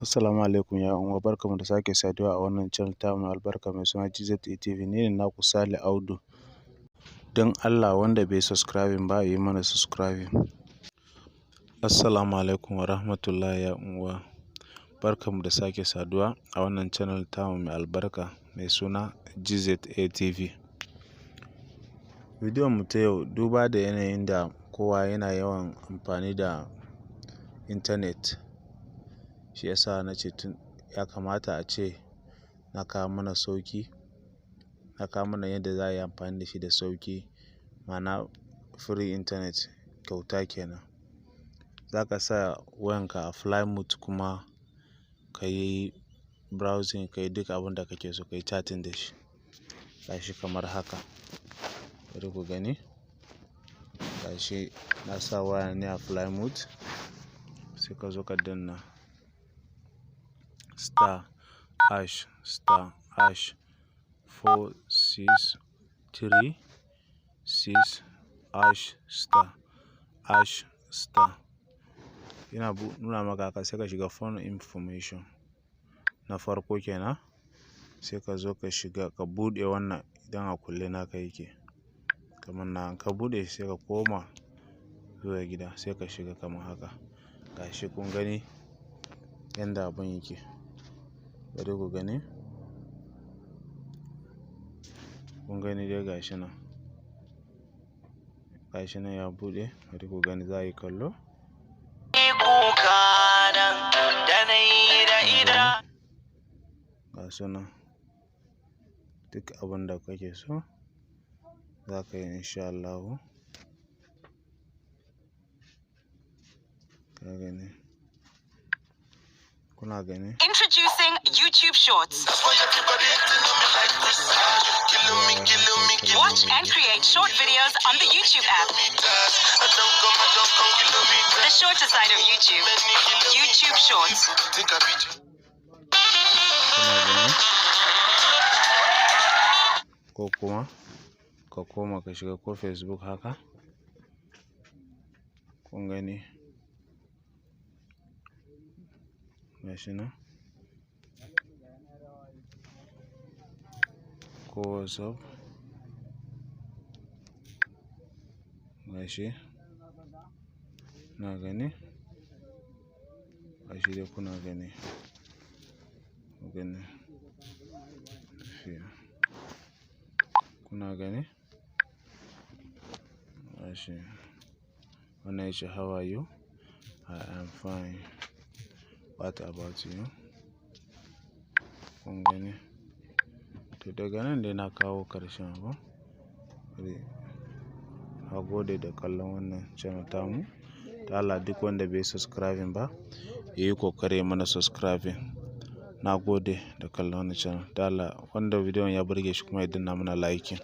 Assalamu alaikum ya ƴan uwa, barkanmu da sake saduwa a wannan channel tamu mai albarka mai suna GZA TV. Ni ne naku Sale Audu. Don Allah wanda bai subscribing ba, ya yi mana subscribing. Assalamu alaikum wa rahmatullahi ya ƴan uwa. Barkanmu da sake saduwa a wannan channel tamu mai albarka mai suna GZA TV. Bidiyon mu ta yau, duba da yanayin da kowa yana yawan amfani da intanet, shi yasa na ce tun ya kamata a ce na kawo mana sauƙi, na kawo mana yadda za a yi amfani da shi da sauƙi, ma'ana free internet, kyauta kenan. Za ka sa wayanka a flight mode kuma ka yi browsing, ka yi duk abin da kake so, ka yi chatting da shi. Gashi kamar haka. Bari ku gani. Gashi na sa waya ne a flight mode, sai ka zo ka danna *#*#4636#*#*. Yana nuna maka haka, sai ka shiga phone information na farko kenan, sai ka zo ka shiga ka buɗe wannan idan a kulle naka yake. Kamar na ka buɗe shi, sai ka koma zuwa gida, sai ka shiga kamar haka. Gashi kun gani yanda abun yake. Bari ku gani. Kun gani dai gashi nan. Gashi nan ya buɗe, bari ku gani, za a yi kallo. Kuka nan da na yi da ida. Ga su nan. Duk abin da kake so za ka yi in sha Allahu. Ka gani. Kuna gani? Introducing YouTube Shorts. Watch and create short videos on the YouTube app. The shorter side of YouTube. YouTube Shorts. Kuna gani? Ko kuma ka koma ka shiga ko Facebook haka. Kun gani? Gashi nan. Ko WhatsApp. Gashi. Na gani? Gashi dai kuna gani. Ku gani. Tafiya. Kuna gani? Gashi. Wannan yace, "How are you?" I am fine. What about you? Kun gani? To, daga nan dai na kawo ƙarshen abu. Na gode da kallon wannan channel tamu. Da Allah duk wanda bai subscribing ba, ya yi ƙoƙari ya mana subscribing. Na gode da kallon wannan channel. Da Allah wanda bidiyon ya burge shi kuma ya danna mana liking.